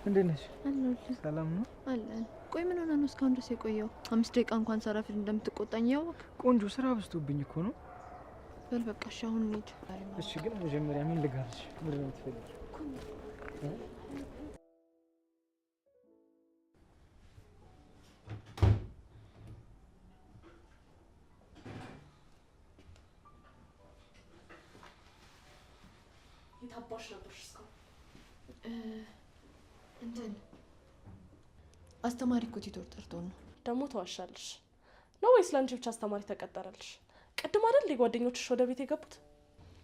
እንዴት ነሽ? አለሁልህ። ሰላም ነው? አለን። ቆይ ምን ሆነህ ነው እስካሁን ድረስ የቆየው? 5 ደቂቃ እንኳን ሳረፍድ እንደምትቆጣኝ ያወቅ። ቆንጆ ስራ በዝቶብኝ እኮ ነው። በል በቃ እሺ፣ አሁን እንሂድ። እሺ፣ ግን መጀመሪያ ምን ልጋብዝሽ? ምንድን ነው የምትፈልጊው? የት አባሽ ነበርሽ እስካሁን? እንትን አስተማሪ እኮ tutor ጠርቶን ነው። ደግሞ ተዋሻለሽ ነው ወይስ ለአንቺ ብቻ አስተማሪ ተቀጠረልሽ? ቅድም አይደል የጓደኞችሽ ወደ ቤት የገቡት?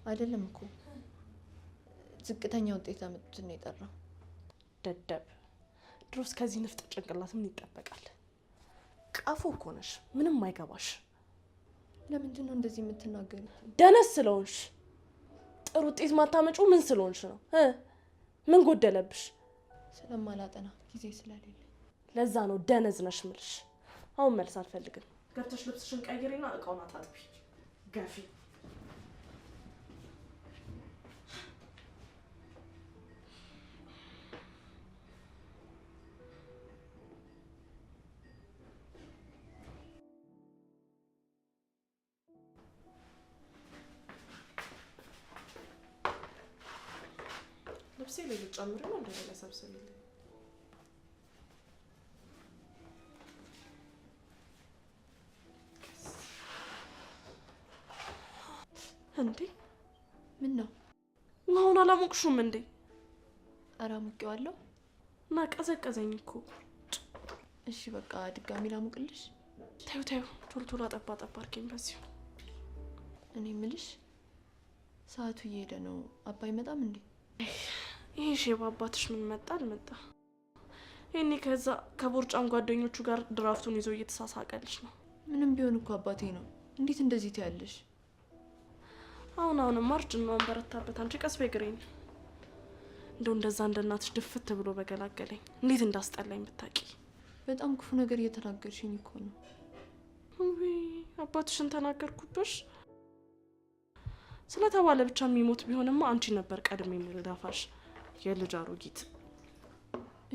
አይደለም እኮ ዝቅተኛ ውጤት ያመጡትን ነው የጠራው። ደደብ! ድሮስ ከዚህ ንፍጥ ጭንቅላት ምን ይጠበቃል? ቀፎ እኮ ነሽ፣ ምንም አይገባሽ። ለምንድን ነው እንደዚህ የምትናገሪው? ደነስ ስለሆንሽ። ጥሩ ውጤት ማታመጪው ምን ስለሆንሽ ነው? ምን ጎደለብሽ? ስለማላጠና ጊዜ ስለሌለ። ለዛ ነው ደነዝ ነሽ ምልሽ። አሁን መልስ አልፈልግም። ገብተሽ ልብስሽን ቀይሪና እቃውን አጣጥቢ። ገፊ። ልብሴ ላይ ልጨምር ነው እንደገና ሰብስቢልኝ። እንዴ ምን ነው? ውሃውን አላሞቅሹም እንዴ? ኧረ አሙቄዋለሁ። እና ቀዘቀዘኝ እኮ። እሺ በቃ ድጋሚ ላሙቅልሽ? ተይው ተይው፣ ቶሎ ቶሎ አጠባ አጠባ አድርጊኝ በዚሁ። እኔ የምልሽ ሰዓቱ እየሄደ ነው። አባ አይመጣም እንዴ? ይሄ ሼባ አባትሽ ምን መጣ አልመጣ። ይሄኔ ከዛ ከቦርጫም ጓደኞቹ ጋር ድራፍቱን ይዞ እየተሳሳቀልሽ ነው። ምንም ቢሆን እኮ አባቴ ነው። እንዴት እንደዚህ ትያለሽ? አሁን አሁንማ እርጅናውን በረታበት። አንቺ ቀስ በይ ግሬን። እንደው እንደዛ እንደ እናትሽ ድፍት ብሎ በገላገለኝ። እንዴት እንዳስጠላኝ ብታቂ። በጣም ክፉ ነገር እየተናገርሽኝ እኮ ነው። ውይ አባትሽን ተናገርኩብሽ ስለተባለ ብቻ የሚሞት ቢሆንማ አንቺ ነበር ቀድሜ የምልዳፋሽ የልጅ አሮጊት።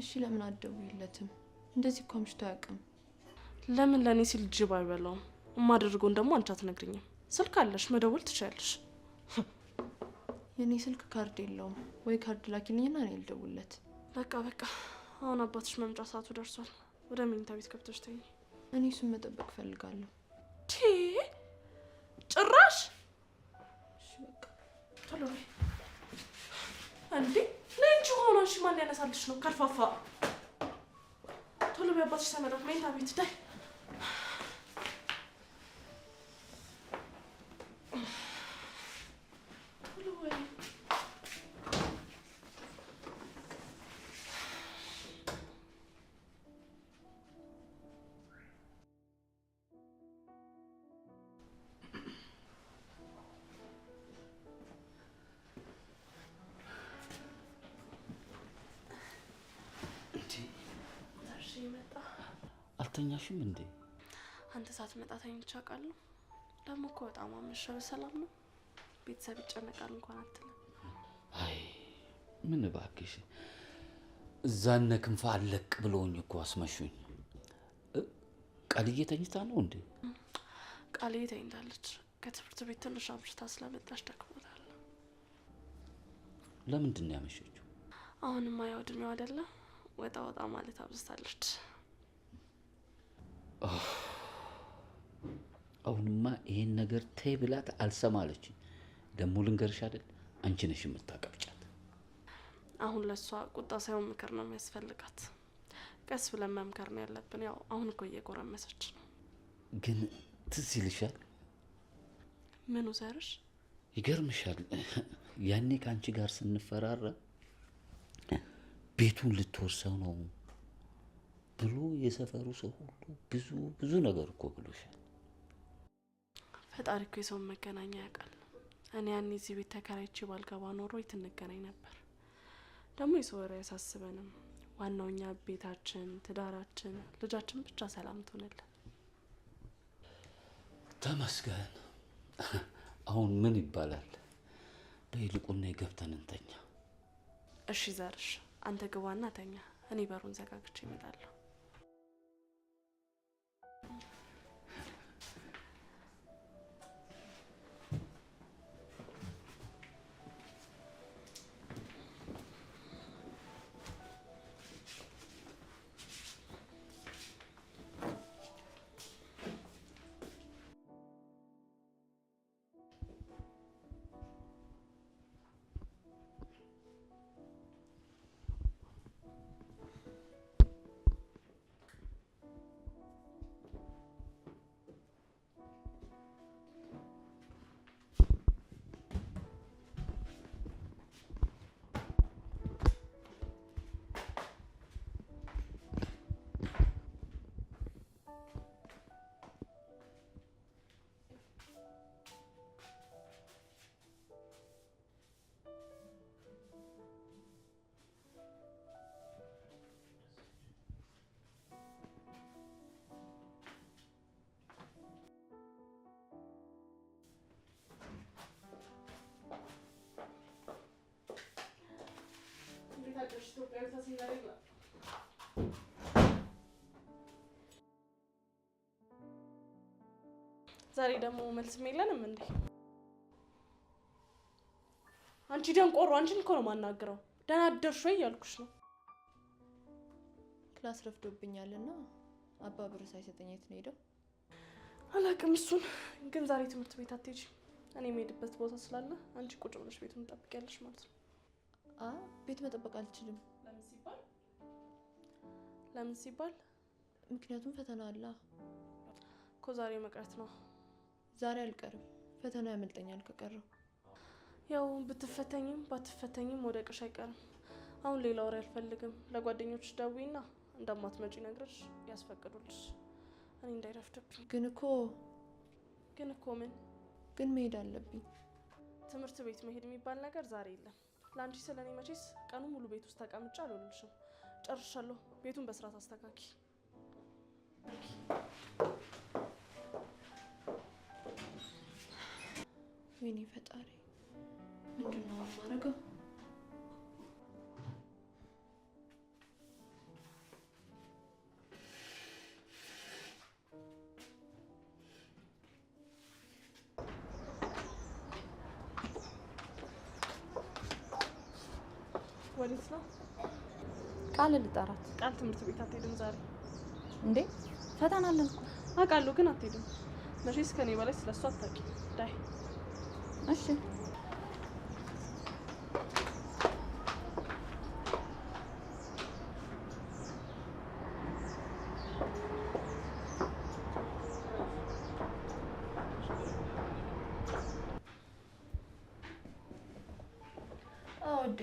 እሺ ለምን አትደውይለትም? እንደዚህ እኮ አምሽቶ አያውቅም። ለምን ለኔ ሲል ጅብ አይበላውም? የማደርገውን ደግሞ አንቺ አትነግሪኝም። ስልክ አለሽ፣ መደወል ትችያለሽ። የኔ ስልክ ካርድ የለውም። ወይ ካርድ ላኪልኝና እኔ ልደውልለት። በቃ በቃ አሁን አባትሽ መምጫ ሰዓቱ ደርሷል። ወደ መኝታ ቤት ገብተሽ ተኚ። እኔ እሱን መጠበቅ እፈልጋለሁ። ቺ ጭራሽ! እሺ በቃ ቶሎ በይ። እንዴ ነይ እንጂ ሆኖ እሺ ማን ያነሳልሽ ነው? ከርፋፋ ቶሎ በይ፣ አባትሽ ሳይመጣ መኝታ ቤት ዳይ። ቶሎ በይ። አልተኛሽም እንዴ? አንተ ሳትመጣ ተኝቼ አውቃለሁ። ደግሞ እኮ በጣም አመሸ። በሰላም ነው? ቤተሰብ ይጨነቃል እንኳን አትልም። አይ ምን እባክሽ፣ እዛነ ክንፈ አለቅ ብለውኝ እኮ አስመሹኝ። ቃልዬ ተኝታ ነው እንዴ? ቃልዬ ተኝታለች። ከትምህርት ቤት ትንሽ አምሽታ ስለመጣች ደክሞታል። ለምንድን ነው ያመሸችው? አሁንማ ያው እድሜው አይደለ ወጣ ወጣ ማለት አብዝታለች። አሁንማ ይሄን ነገር ተይ ብላት አልሰማለችኝ። ደግሞ ልንገርሽ አይደል አንቺ ነሽ የምታቀብጫት። አሁን ለሷ ቁጣ ሳይሆን ምክር ነው የሚያስፈልጋት። ቀስ ብለን መምከር ነው ያለብን። ያው አሁን እኮ እየጎረመሰች ነው። ግን ትዝ ይልሻል? ምኑ ዘርሽ? ይገርምሻል፣ ያኔ ካንቺ ጋር ስንፈራረም ቤቱን ልትወርሰው ነው ብሎ የሰፈሩ ሰው ሁሉ ብዙ ብዙ ነገር እኮ ብሎሻል። ፈጣሪ እኮ የሰውን መገናኛ ያውቃል። እኔ ያኔ እዚህ ቤት ተከራይቼ ባልገባ ኖሮ የት እንገናኝ ነበር? ደግሞ የሰው ወሬ አያሳስበንም። ዋናው እኛ ቤታችን፣ ትዳራችን፣ ልጃችን ብቻ ሰላም ትሆንልን። ተመስገን። አሁን ምን ይባላል? በይልቁን ነይ ገብተን እንተኛ። እሺ ዘርሽ፣ አንተ ግባና ተኛ። እኔ በሩን ዘጋግቼ እመጣለሁ። ዛሬ ደግሞ መልስም የለንም እንዴ? አንቺ ደንቆሮ፣ አንቺን እኮ ነው የማናግረው። ደህና አደርሽ ወይ እያልኩሽ ነው። Class ረፍዶብኛልና አባ ብር ሳይሰጠኝ የት ነው የሄደው? አላውቅም። እሱን ግን ዛሬ ትምህርት ቤት አትሄጂም። እኔ የምሄድበት ቦታ ስላለ አንቺ ቁጭ ብለሽ ቤቱን ትጠብቂያለሽ ማለት ነው። ቤት መጠበቅ አልችልም። ለምን ሲባል? ምክንያቱም ፈተና አለ እኮ። ዛሬ መቅረት ነው። ዛሬ አልቀርም፣ ፈተና ያመልጠኛል ከቀረው። ያው ብትፈተኝም ባትፈተኝም መውደቅሽ አይቀርም። አሁን ሌላ ወሬ አልፈልግም። ለጓደኞች ደውይና እንደማትመጪ ነግረሽ ያስፈቅዱልሽ። እኔ እንዳይረፍድብኝ። ግን እኮ ግን እኮ ምን? ግን መሄድ አለብኝ። ትምህርት ቤት መሄድ የሚባል ነገር ዛሬ የለም። ለአንቺ ስለ እኔ መቼስ ቀኑ ሙሉ ቤት ውስጥ ተቀምጬ አልውልሽም። ጨርሻለሁ። ቤቱን በስርዓት አስተካኪ። ወይኔ ፈጣሪ፣ ምንድን ነው የማደርገው? ወዴት ነው? ቃል ልጠራት። ቃል ትምህርት ቤት አትሄድም ዛሬ። እንዴ ፈተና አለን እኮ። አውቃለሁ፣ ግን አትሄድም። መቼስ ከኔ በላይ ስለሷ አታውቂም። ዳይ እሺ። አዎ ውዴ፣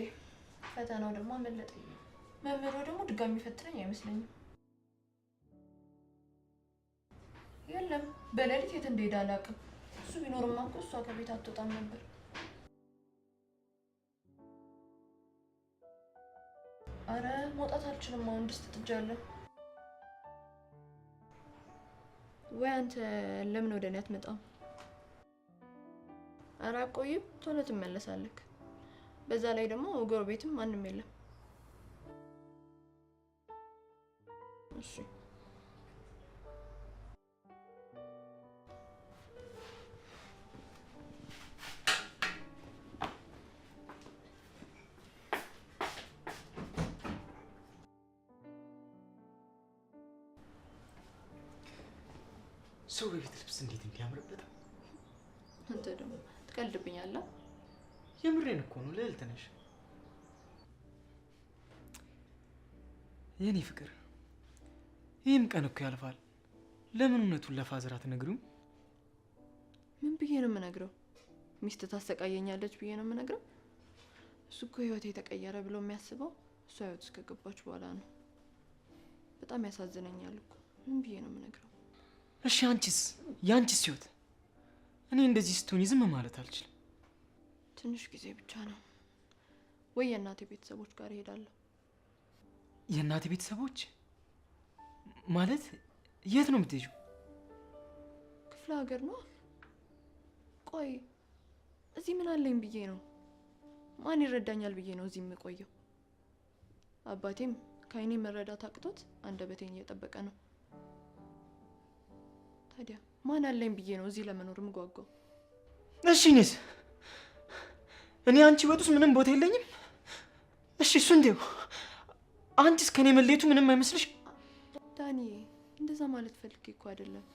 ፈተናው ደግሞ አመለጠኝ። መምህሩ ደግሞ ድጋሚ ፈትነኝ አይመስለኝም። የለም በሌሊት የት እንደሄደ አላውቅም። እሱ ቢኖርማ እኮ እሷ ከቤት አትወጣም ነበር። አረ መውጣት አልችልም፣ አሁን ድስት ጥጃለሁ። ወይ አንተ ለምን ወደ እኔ አትመጣም? አረ አቆይም፣ ቶሎ ትመለሳለህ። በዛ ላይ ደግሞ ጎረቤትም ማንም የለም። እሺ ሰው በቤት ልብስ እንዴት እንዲያምርበት! አንተ ደግሞ ትቀልድብኛለህ። የምሬን እኮ ነው። ልዕልት ነሽ የኔ ፍቅር። ይህም ቀን እኮ ያልፋል። ለምን እውነቱን ለፋዘር አትነግሪውም? ምን ብዬ ነው የምነግረው? ሚስት ታሰቃየኛለች ብዬ ነው የምነግረው? እሱ እኮ ህይወቴ የተቀየረ ብሎ የሚያስበው እሷ ህይወት ውስጥ ከገባች በኋላ ነው። በጣም ያሳዝነኛል እኮ። ምን ብዬ ነው የምነግረው? እሺ አንቺስ፣ የአንቺስ ህይወት? እኔ እንደዚህ ስትሆኚ ዝም ማለት አልችልም። ትንሽ ጊዜ ብቻ ነው። ወይ የእናቴ ቤተሰቦች ጋር እሄዳለሁ። የእናቴ ቤተሰቦች ማለት የት ነው የምትሄጂው? ክፍለ ሀገር ነው። ቆይ እዚህ ምን አለኝ ብዬ ነው? ማን ይረዳኛል ብዬ ነው እዚህ የምቆየው? አባቴም ከአይኔ መረዳት አቅቶት አንደበቴን እየጠበቀ ነው። ታዲያ ማን አለኝ ብዬ ነው እዚህ ለመኖር የምጓጓው? እሺ እኔስ እኔ አንቺ ህይወት ውስጥ ምንም ቦታ የለኝም? እሺ እሱ እንዴው አንቺስ ከኔ መለየቱ ምንም አይመስልሽ? ዳኒ እንደዛ ማለት ፈልጌ እኮ አይደለም።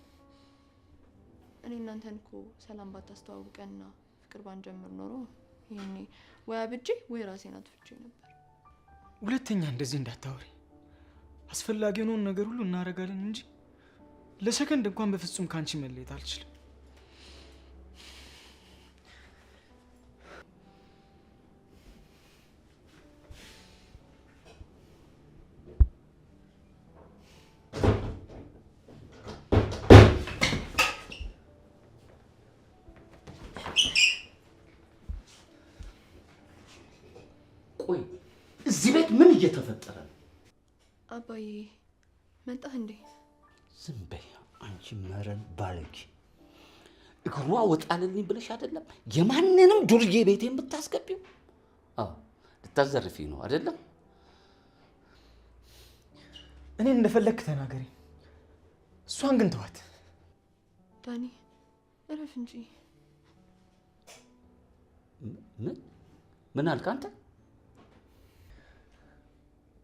እኔ እናንተን እኮ ሰላም ባታስተዋውቀንና ፍቅር ባንጀምር ኖሮ ይሄኔ ወይ አብጄ ወይ ራሴን አጥፍቼ ነበር። ሁለተኛ እንደዚህ እንዳታወሪ። አስፈላጊ የሆነውን ነገር ሁሉ እናደርጋለን እንጂ ለሰከንድ እንኳን በፍጹም ከአንቺ መለየት አልችልም። ቆይ እዚህ ቤት ምን እየተፈጠረ ነው? አባዬ መጣህ እንዴ? ዝም በይ አንቺ መረን ባለጌ። እግሯ ወጣልልኝ ብለሽ አይደለም የማንንም ዱርዬ ቤት የምታስገቢው? አዎ ልታዘርፊ ነው አይደለም? እኔን እንደፈለግክ ተናገሪ፣ እሷን ግን ተዋት። ዳኒ እረፍ እንጂ። ምን ምን አልክ አንተ?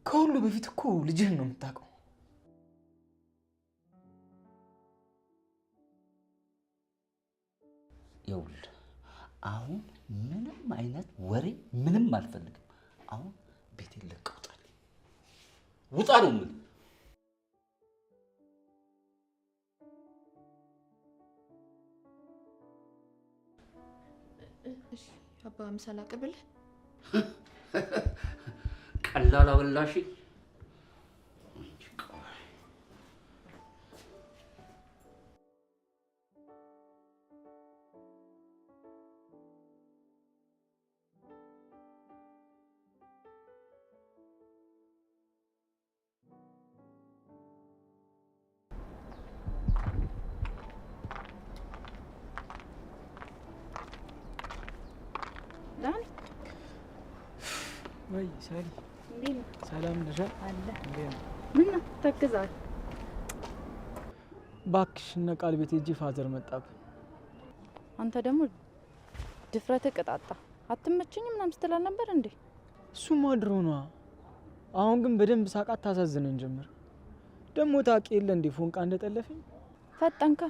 ከሁሉ በፊት እኮ ልጅህን ነው የምታውቀው። ይኸውልህ አሁን ምንም አይነት ወሬ ምንም አልፈልግም። አሁን ቤቴን ለቀህ ውጣልኝ። ውጣ ነው የምልህ። እሺ አባ ምሳ ላቅርብልህ? ቀላል አበላሽኝ። ዳኒ ወይ ሳሊ እንዴት ነህ? ሰላም ነሽ? አለ እንዴት ነህ? ምን ነው ተክዛል? እባክሽ እነ ቃል ቤት ሄጄ father መጣብን። አንተ ደግሞ ድፍረትህ ቅጣጣ። አትመቸኝም ምናምን ስትል አልነበር እንዴ? እሱማ ድሮ ነዋ። አሁን ግን በደንብ ሳቃት ታሳዝነን ጀመር። ደግሞ ታውቂ የለ እንዴ ፎንቃ እንደጠለፈኝ። ፈጠንካ።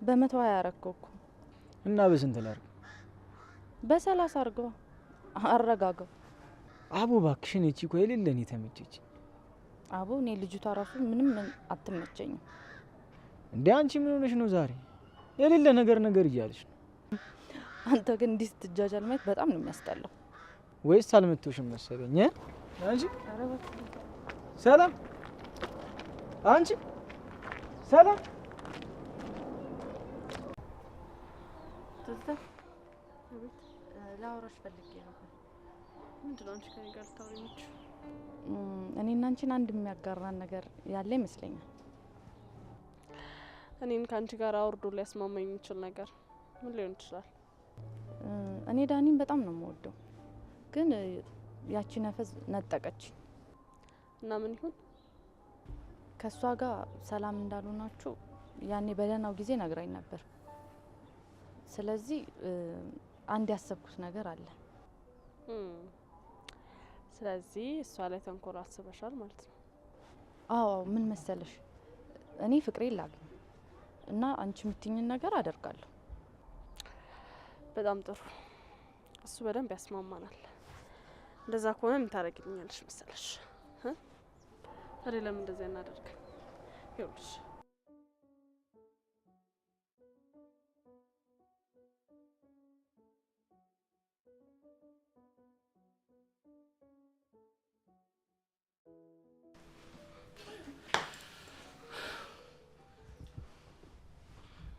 በ120 ያረከው እኮ። እና በስንት ላድርግ? በ30 አድርገዋ። አረጋጋው። አቦ እባክሽን እቺ እኮ የሌለ እኔ ተመቸች። አቦ እኔ ልጅቷ ራሱ ምንም አትመቸኝም። እንዴ አንቺ ምን ሆነሽ ነው ዛሬ? የሌለ ነገር ነገር እያለሽ ነው። አንተ ግን እንዲህ ስትጃጃል ማየት በጣም ነው የሚያስጠላው። ወይስ አልመቶሽም መሰለኝ? አንቺ ሰላም፣ አንቺ ሰላም። ትዝታ ላወራሽ ፈልጌ ነበር። ምንድን ነው አንቺ ከእኔ ጋር ልታወሪ የምትችይው? እኔና አንቺን አንድ የሚያጋራን ነገር ያለ ይመስለኛል። እኔን ከአንቺ ጋር አውርዶ ሊያስማማኝ የሚችል ነገር ምን ሊሆን ይችላል? እኔ ዳኒን በጣም ነው የምወደው፣ ግን ያቺ ነፈዝ ነጠቀች። እና ምን ይሁን? ከእሷ ጋር ሰላም እንዳልሆናችሁ ያኔ በደህናው ጊዜ ነግራኝ ነበር። ስለዚህ አንድ ያሰብኩት ነገር አለ። ስለዚህ እሷ ላይ ተንኮል አስበሻል ማለት ነው? አዎ። ምን መሰለሽ፣ እኔ ፍቅሬን ላግኝ እና አንቺ የምትይኝን ነገር አደርጋለሁ። በጣም ጥሩ። እሱ በደንብ ያስማማናል። እንደዛ ከሆነ ምን ታደርጊልኛለሽ መሰለሽ? ታዲያ ለምን እንደዚያ እናደርግ? ይኸውልሽ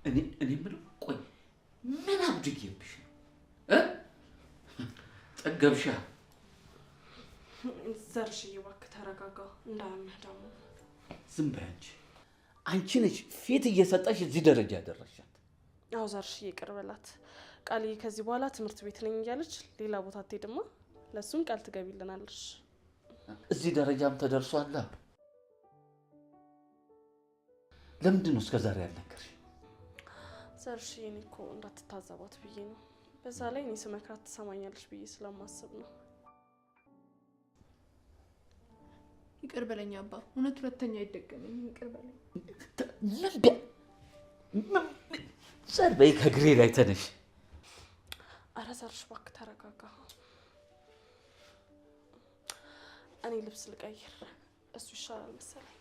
እኔ የምለው ቆይ ምን አብድዬብሽ ነው? ጠገብሻ? ዘርሽዬ እባክህ ተረጋጋ፣ እንዳያምህ ደግሞ። ዝም በይ አንቺ። አንቺ ነሽ ፊት እየሰጠሽ እዚህ ደረጃ ያደረሻት። አዎ ዘርሽዬ ይቅር በላት። ቃልዬ ከዚህ በኋላ ትምህርት ቤት ነኝ እያለች ሌላ ቦታ አትሄድማ። ለሱም ቃል ትገቢልናለሽ። እዚህ ደረጃም ተደርሷል። ለምንድን ነው እስከ ዛሬ ያልነገርሽ? ዘርሽ እኔ እኮ እንዳትታዘባት ብዬ ነው። በዛ ላይ እኔ ስመክራት ትሰማኛለች ብዬ ስለማስብ ነው። ይቅር በለኝ አባ፣ እውነት ሁለተኛ አይደገመኝም። ይቅር በለኝ። ምን ዘር በይ፣ ከእግሬ ላይ ተነሽ። ኧረ ዘርሽ እባክህ ተረጋጋ። እኔ ልብስ ልቀይር፣ እሱ ይሻላል መሰለኝ።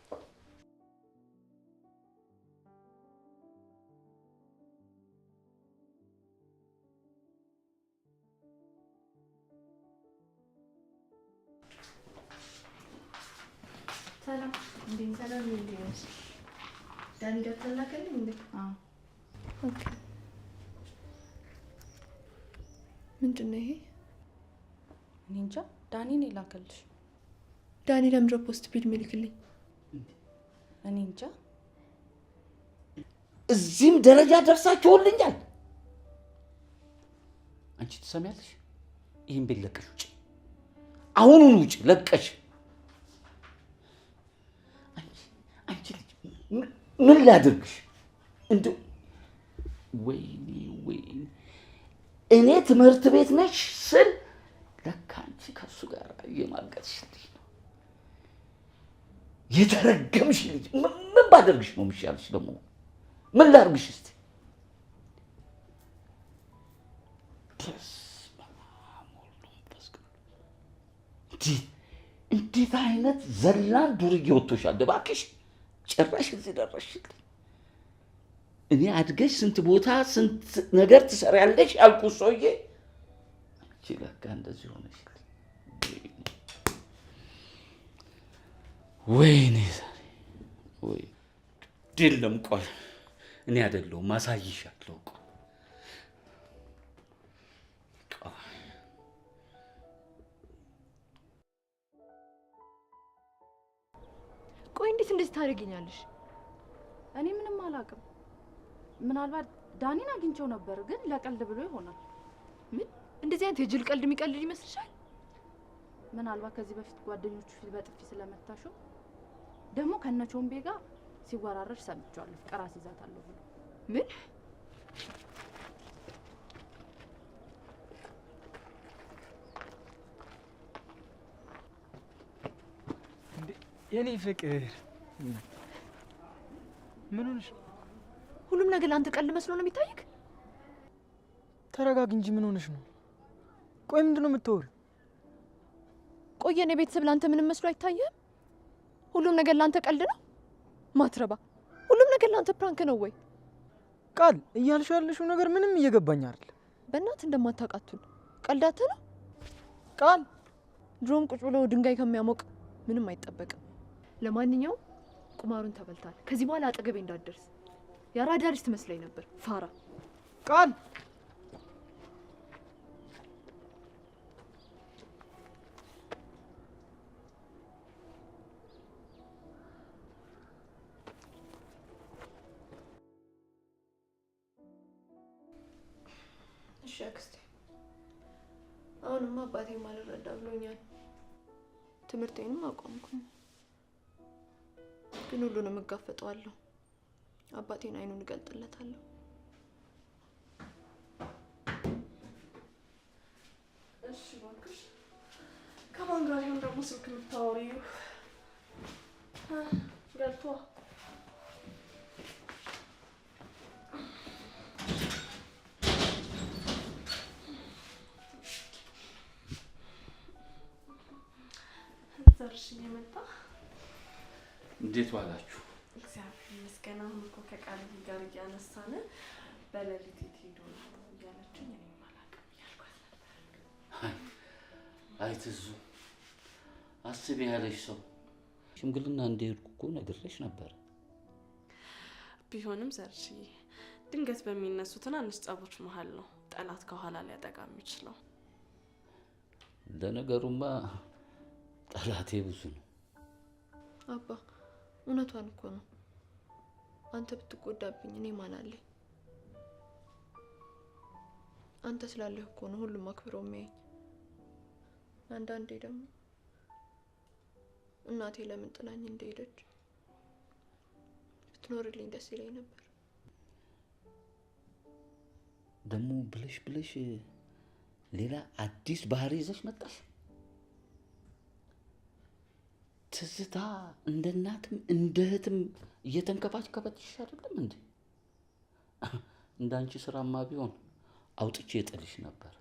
ሰላም እንዴት? ሰላም እንዴት ነሽ? ዳኒ ደብተር ላከልኝ እንዴ? አዎ። Okay። ምንድን ነው ይሄ? እኔ እንጃ፣ ዳኒ ነው የላከልሽ። ዳኒ ለምንድን ነው post pill የሚልክልኝ? እኔ እንጃ። እዚህም ደረጃ ደርሳችሁልኛል። አንቺ ትሰሚያለሽ? ይህን ቤት ለቀሽ ውጪ፣ አሁኑን ውጪ ለቀሽ። አንቺ ልጅ ምን ላድርግሽ? እንደው ወይኔ ወይኔ፣ እኔ ትምህርት ቤት ነሽ ስል ለካ አንቺ ከእሱ ጋር እየማገጥሽ ልጅ ነው። የተረገምሽ ልጅ። ምን ባደርግሽ ነው የሚሻልሽ? ደግሞ ምን ላድርግሽ እስቲ? በስመ አብ ወወልድ ወመንፈስ ቅዱስ። እንዴት አይነት ዘላን ዱርዬ ወጥቶሻል እባክሽ! ጭራሽ እዚህ ደረስሽልኝ። እኔ አድገሽ ስንት ቦታ ስንት ነገር ትሰሪያለሽ ያልኩት ሰውዬ አንቺ ለካ እንደዚህ ሆነሽልኝ። ወይኔ ዛሬ ወይ የለም። ቆይ እኔ አይደለሁም አሳይሻለሁ። ቆይ ቆይ እንዴት እንደዚህ ታደርጊኛለሽ? እኔ ምንም አላውቅም። ምናልባት ዳኒን አግኝቼው ነበር፣ ግን ለቀልድ ብሎ ይሆናል። ምን እንደዚህ አይነት የጅል ቀልድ የሚቀልድ ይመስልሻል? ምናልባት ከዚህ በፊት ጓደኞቹ ፊት በጥፊ ስለመታሽው ደግሞ ከነቾምቤ ጋር ሲወራረድ ሰምቼዋለሁ። ፍቅር አስይዛታለሁ ብሎ። ምን? የኔ ፍቅር ምን ሆነሽ? ሁሉም ነገር ለአንተ ቀልድ መስሎ ነው የሚታይክ? ተረጋግ እንጂ ምን ሆነሽ ነው? ቆይ ምንድን ነው የምታወሪው? ቆይ የኔ ቤተሰብ ለአንተ ምንም መስሎ አይታይህም? ሁሉም ነገር ለአንተ ቀልድ ነው? ማትረባ፣ ሁሉም ነገር ለአንተ prank ነው ወይ? ቃል እያልሽው ያለሽው ነገር ምንም እየገባኝ አይደል። በእናትህ እንደማታውቃቱን ቀልዳተ ነው ቃል። ድሮም ቁጭ ብሎ ድንጋይ ከሚያሞቅ ምንም አይጠበቅም። ለማንኛውም ቁማሩን ተበልታል። ከዚህ በኋላ አጠገቤ እንዳትደርስ። የአራዳ ልጅ ትመስለኝ ነበር ፋራ። ቃል እሺ አክስቴ፣ አሁንማ አባቴም አልረዳ ብሎኛል። ትምህርቴንም አቆምኩኝ፣ ግን ሁሉንም እጋፈጠዋለሁ። አባቴን አይኑን እገልጥለታለሁ። እሺ እባክሽ፣ ከማን ጋር ይሆን ደግሞ ስልክ የምታወሪው? ገልቷ ዘርሽ እየመጣ። እንዴት ዋላችሁ? እግዚአብሔር ይመስገን። አሁን እኮ ከቃልዬ ጋር እያነሳን በሌሊት የት ሄዶ ነው እያለችኝ እኔም አላውቅም እያልኳት ነበር። አይ ትዙ፣ አስቢ ያለሽ ሰው ሽምግልና እንደሄድኩ እኮ ነግሬሽ ነበር። ቢሆንም ዘርሽዬ፣ ድንገት በሚነሱ ትናንሽ ጸቦች መሀል ነው ጠላት ከኋላ ሊያጠቃ የሚችለው። ለነገሩማ ጠላቴ ብዙ ነው። አባ እውነቷን እኮ ነው። አንተ ብትጎዳብኝ እኔ ማን አለኝ? አንተ ስላለህ እኮ ነው ሁሉም አክብሮ የሚያየኝ። አንዳንዴ ደግሞ እናቴ ለምን ጥላኝ እንደሄደች ብትኖርልኝ ደስ ይለኝ ነበር። ደግሞ ብለሽ ብለሽ ሌላ አዲስ ባህሪ ይዘሽ መጣሽ። ትዝታ እንደ እናትም እንደ እህትም እየተንከባከበችሽ አይደለም እንዴ? እንዳንቺ ስራማ ቢሆን አውጥቼ እጥልሽ ነበር።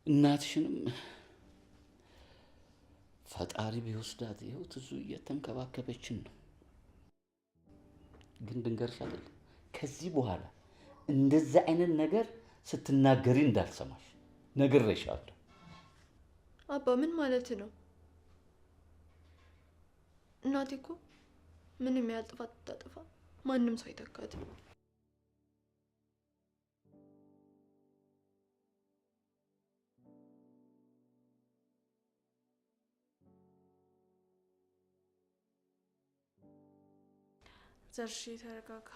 እናትሽንም ፈጣሪ ቢወስዳት ይኸው ትዙ እየተንከባከበችን ነው። ግን ድንገርሽ አይደል ከዚህ በኋላ እንደዛ አይነት ነገር ስትናገሪ እንዳልሰማሽ ነግሬሻለሁ። አባ ምን ማለት ነው? እናቴ እኮ ምንም ያህል ጥፋት ብታጠፋ ማንም ሰው አይተካትም። ዘርሽ ተረጋጋ።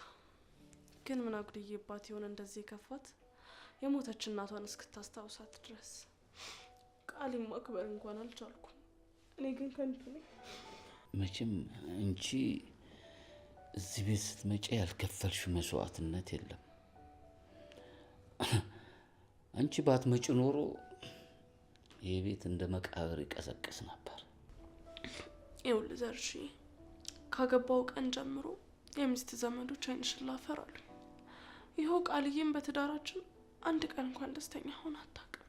ግን ምን አጉድዬባት ይሆን እንደዚህ የከፋት? የሞተች እናቷን እስክታስታውሳት ድረስ ቃሌን ማክበር እንኳን አልቻልኩም። እኔ ግን ከንቱ ነኝ። መቼም አንቺ እዚህ ቤት ስትመጪ ያልከፈልሽው መስዋዕትነት የለም። አንቺ ባትመጪ ኖሮ ይህ ቤት እንደ መቃብር ይቀሰቅስ ነበር። ይኸውልህ ዘርሽ፣ ካገባው ቀን ጀምሮ የሚስት ዘመዶች ዓይንሽን ላፈር አሉኝ። ይኸው ቃልዬም በትዳራችን አንድ ቀን እንኳን ደስተኛ ሆና አታውቅም።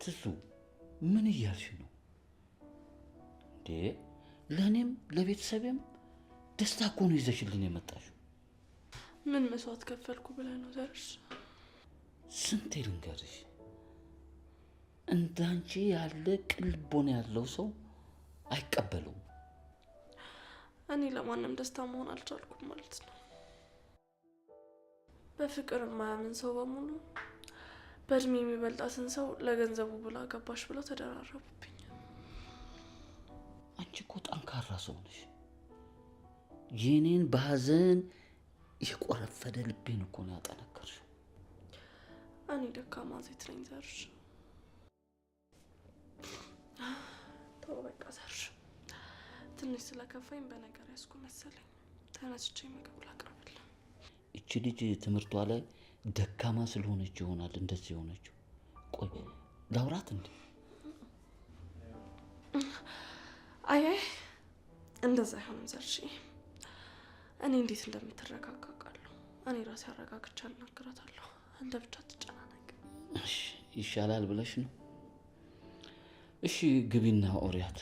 ትዙ ምን እያልሽ ነው እንዴ? ለእኔም ለቤተሰቤም ደስታ እኮ ነው ይዘሽልን የመጣሽው። ምን መስዋዕት ከፈልኩ ብለህ ነው ዘርሽ? ስንቴ ልንገርሽ፣ እንዳንቺ ያለ ቅን ልቦና ያለው ሰው አይቀበለውም። እኔ ለማንም ደስታ መሆን አልቻልኩም ማለት ነው። በፍቅር የማያምን ሰው በሙሉ በእድሜ የሚበልጣትን ሰው ለገንዘቡ ብላ ገባሽ ብለው ተደራረቡብኝ። አንቺ እኮ ጠንካራ ሰው ነሽ። የኔን በሀዘን የቆረፈደ ልቤን እኮ ነው ያጠነከርሽው። እኔ ደካማ ሴት ነኝ ዘርሽ። ተው በቃ ዘርሽ፣ ትንሽ ስለከፋኝ በነገር ያዝኩ መሰለኝ። ተነስቼ ምግብ ላቅርብልህ። እቺ ልጅ ትምህርቷ ላይ ደካማ ስለሆነች ይሆናል እንደዚህ የሆነችው። ቆይ ላውራት እንዴ? አይ አይ እንደዛ አይሆንም ዘርሽ። እኔ እንዴት እንደምትረጋጋ አውቃለሁ። እኔ ራሴ አረጋግቼ አናግራታለሁ። አንተ ብቻ አትጨናነቅ። እሺ ይሻላል ብለሽ ነው? እሺ ግቢና ኦሪያት።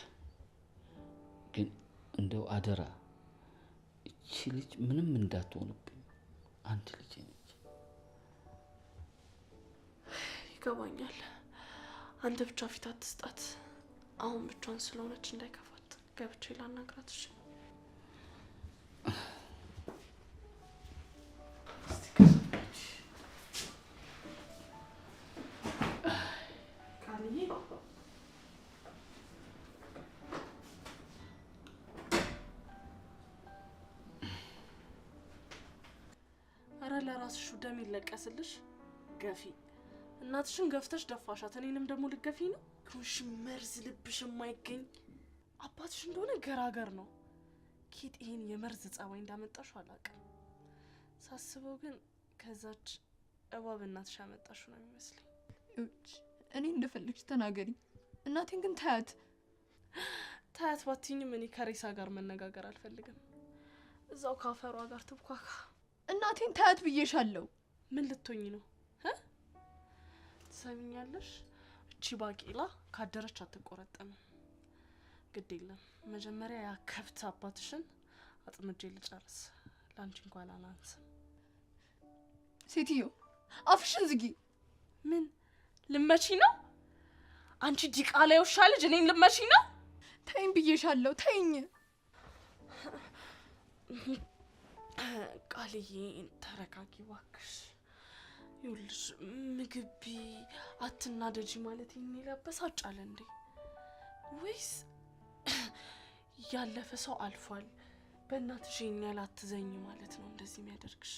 ግን እንደው አደራ እቺ ልጅ ምንም እንዳትሆንብኝ። አንድ ልጅ ነች። ይገባኛል። አንተ ብቻ ፊት አትስጣት። አሁን ብቻዋን ስለሆነች እንዳይከፋት ገብቼ ላናግራት። እሺ ቃልዬ፣ ኧረ ለራስሽ ደም ይለቀስልሽ። ገፊ እናትሽን ገፍተሽ ደፋሻት። እኔንም ደግሞ ልገፊ ነው? ኩሽ መርዝ ልብሽ የማይገኝ አባትሽ እንደሆነ ገራገር ነው። ኬት ይሄን የመርዝ ጸባይ እንዳመጣሽው አላውቅም። ሳስበው ግን ከዛች እባብ እናትሽ ያመጣሽው ነው የሚመስለኝ። ይኸውልሽ እኔ እንደፈለግሽ ተናገሪ፣ እናቴን ግን ታያት ታያት ባትይኝም እኔ ከሬሳ ጋር መነጋገር አልፈልግም። እዛው ካፈሯ ጋር ትብኳካ። እናቴን ታያት ብዬሻለሁ። ምን ልትሆኝ ነው? ትሰሚኛለሽ? እቺ ባቄላ ካደረች አትቆረጠምም። ግድ የለም መጀመሪያ ያ ከብት አባትሽን አጥምጄ ልጨርስ። ለአንቺ እንኳን አላንስም። ሴትዮ አፍሽን ዝጊ። ምን ልመቺ ነው? አንቺ ዲቃላ የውሻ ልጅ እኔን ልመቺ ነው? ተይኝ ብዬሻለሁ፣ ተይኝ። ቃልዬ ተረጋጊ እባክሽ። ይኸውልሽ ምግብ ብይ አትናደጂ ማለት ይሄን ያበሳጫል እንዴ? ወይስ ያለፈ ሰው አልፏል በእናትሽ ይሄን ያህል አትዘኝ ማለት ነው እንደዚህ የሚያደርግሽ?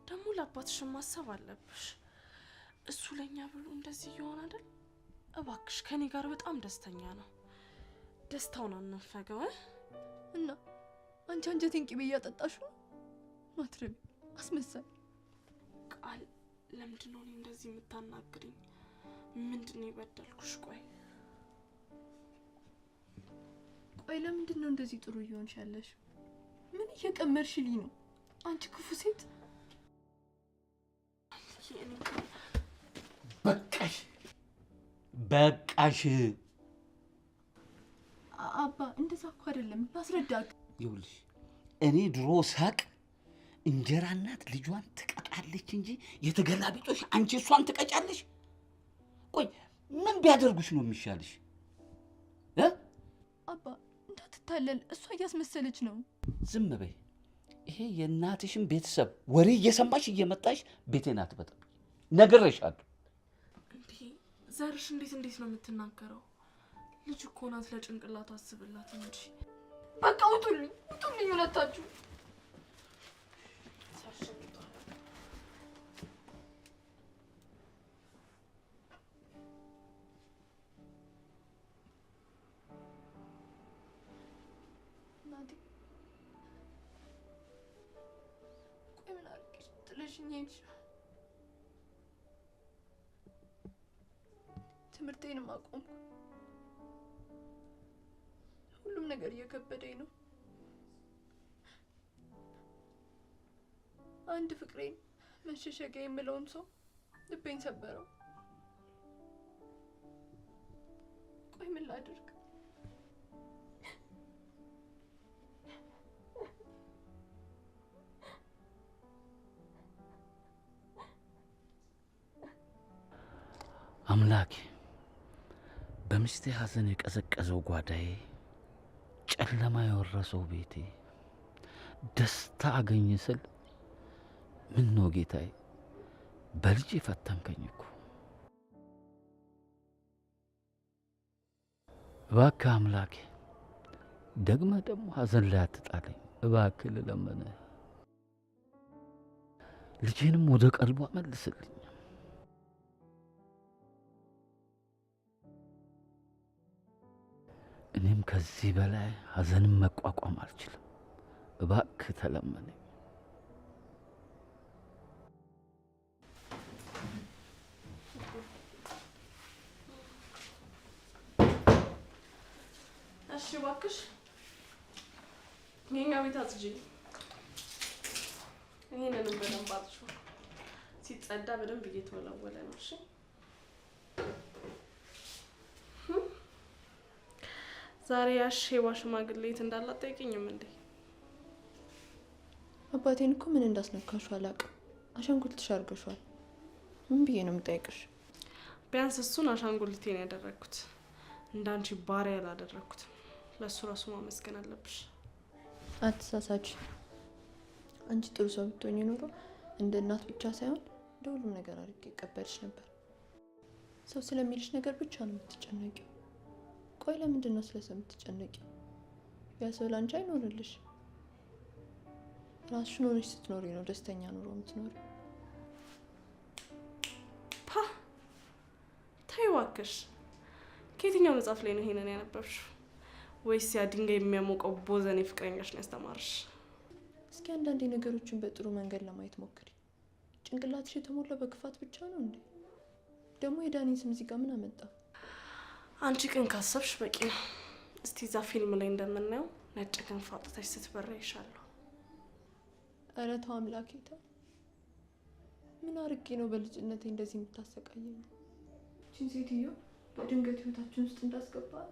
ደግሞ ለአባትሽን ማሰብ አለብሽ። እሱ ለኛ ብሎ እንደዚህ እየሆነ አይደል? እባክሽ ከኔ ጋር በጣም ደስተኛ ነው። ደስታውን አንፈገው። እና አንቺ አንጀቴን ቅቤ እያጠጣሽ ነው። ማትረቢ አስመሳይ ቃል፣ ለምንድን ነው እኔ እንደዚህ የምታናግሪኝ? ምንድን ነው የበደልኩሽ? ቆይ ቆይ፣ ለምንድን ነው እንደዚህ ጥሩ እየሆንሽ ያለሽ? ምን እየቀመርሽልኝ ነው አንቺ ክፉ ሴት? በቃሽ በቃሽ። አባ እንደዛ እኮ አይደለም፣ ላስረዳክ። ይኸውልሽ እኔ ድሮ ሳቅ እንጀራ እናት ልጇን ትቀጣለች እንጂ የተገላቢጦሽ አንቺ እሷን ትቀጫለሽ። ቆይ ምን ቢያደርጉሽ ነው የሚሻልሽ? አባ እንዳትታለል፣ እሷ እያስመሰለች ነው። ዝም በይ። ይሄ የእናትሽን ቤተሰብ ወሬ እየሰማሽ እየመጣሽ ቤቴን አትበጥብጪ፣ ነግሬሻለሁ። እንዴ ዘርሽ እንዴት እንዴት ነው የምትናገረው? ልጅ እኮ ናት፣ ለጭንቅላቱ አስብላት እንጂ። በቃ ውጡልኝ፣ ውጡልኝ ሁለታችሁ። እናቴ ቆይ ምን አድርጌሽ ጥለሽኝ ሄድሽ? ትምህርቴንም አቆምኩ። ሁሉም ነገር እየከበደኝ ነው። አንድ ፍቅሬን መሸሸጊያ የምለውን ሰው ልቤን ሰበረው። ቆይ ምን ላድርግ? አምላኬ በሚስቴ ሐዘን የቀዘቀዘው ጓዳዬ፣ ጨለማ የወረሰው ቤቴ ደስታ አገኝ ስል ምን ነው ጌታዬ በልጄ ፈተንከኝ እኮ። እባክህ አምላኬ ደግመህ ደግሞ ሐዘን ላይ አትጣለኝ። እባክህ ልለምንህ፣ ልጄንም ወደ ቀልቧ መልስልኝ። እኔም ከዚህ በላይ ሐዘንን መቋቋም አልችልም። እባክህ ተለመነኝ። እሺ እባክሽ የኛ ቤት አጽጂ። ይሄንንም በደንብ አጽጂው። ሲጸዳ በደንብ እየተወለወለ ነው። እሺ ዛሬ ያሼባ ሽማግሌ የት እንዳለ አትጠይቂኝም እንዴ? አባቴን እኮ ምን እንዳስነካሽው አላውቅም። አሻንጉሊትሽ አድርገሽዋል። ምን ብዬ ነው የምጠይቅሽ? ቢያንስ እሱን አሻንጉሊቴን ያደረግኩት እንዳንቺ ባሪያ አላደረግኩትም። ለእሱ ራሱ ማመስገን አለብሽ። አትሳሳች። አንቺ ጥሩ ሰው ብትሆኚ ኖሮ እንደ እናት ብቻ ሳይሆን እንደ ሁሉም ነገር አድርጌ እቀበልሽ ነበር። ሰው ስለሚልሽ ነገር ብቻ ነው የምትጨነቂው። ቆይ ለምንድን ነው ስለ ሰው የምትጨነቂው? ያ ሰው ላንቺ አይኖርልሽ። ራስሽን ሆነሽ ስትኖሪ ነው ደስተኛ ኑሮ የምትኖሪ። ፓ ተይ እባክሽ። ከየትኛው መጽሐፍ ላይ ነው ይሄንን ያነበብሽው? ወይስ ያ ድንጋይ የሚያሞቀው ቦዘኔ ፍቅረኛሽ ነው ያስተማርሽ? እስኪ አንዳንዴ ነገሮችን በጥሩ መንገድ ለማየት ሞክሪ። ጭንቅላትሽ የተሞላው በክፋት ብቻ ነው እንዴ? ደግሞ የዳኒን ስም እዚህ ጋር ምን አመጣ? አንቺ ቅን ካሰብሽ በቂ ነው። እስቲ እዛ ፊልም ላይ እንደምናየው ነጭ ክንፍ አውጥተሽ ስትበራ ይሻለሁ። ኧረ ተው አምላኬ ተው። ምን አድርጌ ነው በልጅነቴ እንደዚህ የምታሰቃየኝ? ይህችን ሴትዮ በድንገት ህይወታችን ውስጥ እንዳስገባት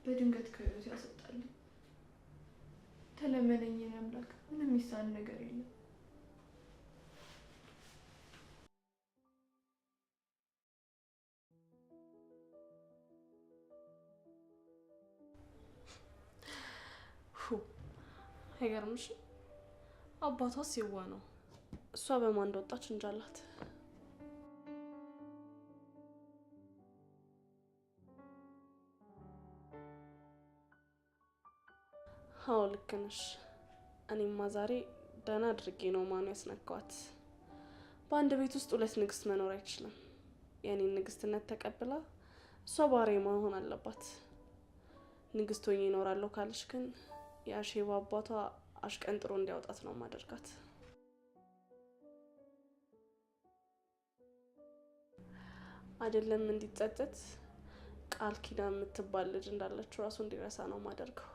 በድንገት ከህይወት ያሰጣልኝ። ተለመነኝ የኔ አምላክ፣ ምንም የሚሳን ነገር የለም። አይገርምሽም? አባቷስ የዋ ነው። እሷ በማን እንደወጣች እንጃላት። አዎ ልክ ነሽ። እኔማ ዛሬ ደህና አድርጌ ነው ማኑ ያስነካዋት። በአንድ ቤት ውስጥ ሁለት ንግስት መኖር አይችልም። የእኔን ንግስትነት ተቀብላ እሷ ባሪያዬ መሆን አለባት። ንግስት ሆኜ እኖራለሁ ካለች ግን የአሼባ አባቷ አሽቀንጥሮ እንዲያወጣት ነው ማደርጋት። አይደለም እንዲጸጸት ቃል ኪዳን የምትባል ልጅ እንዳለችው ራሱ እንዲረሳ ነው ማደርገው።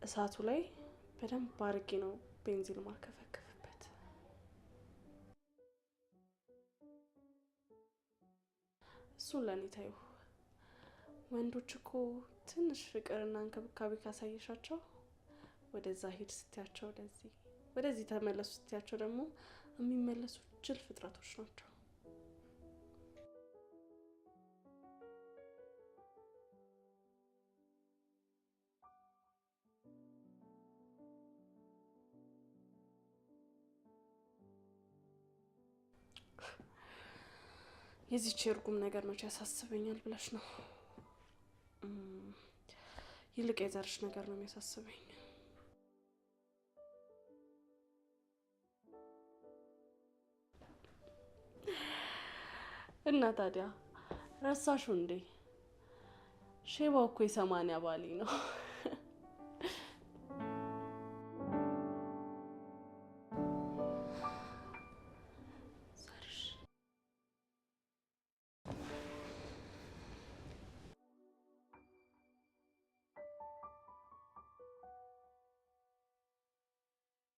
እሳቱ ላይ በደንብ አድርጌ ነው ቤንዚን ማርከፈከፍበት። እሱን ለእኔ ታዩ። ወንዶች እኮ ትንሽ ፍቅርና እንክብካቤ ካሳየሻቸው ወደዛ ሂድ ስትያቸው ወደዚህ፣ ወደዚህ ተመለሱ ስትያቸው ደግሞ የሚመለሱ ጅል ፍጥረቶች ናቸው። የዚች የእርጉም ነገር መቼ ያሳስበኛል ብለሽ ነው? ይልቅ የዘርሽ ነገር ነው የሚያሳስበኝ። እና ታዲያ ረሳሹ እንዴ? ሼባው እኮ የ80 ባሌ ነው።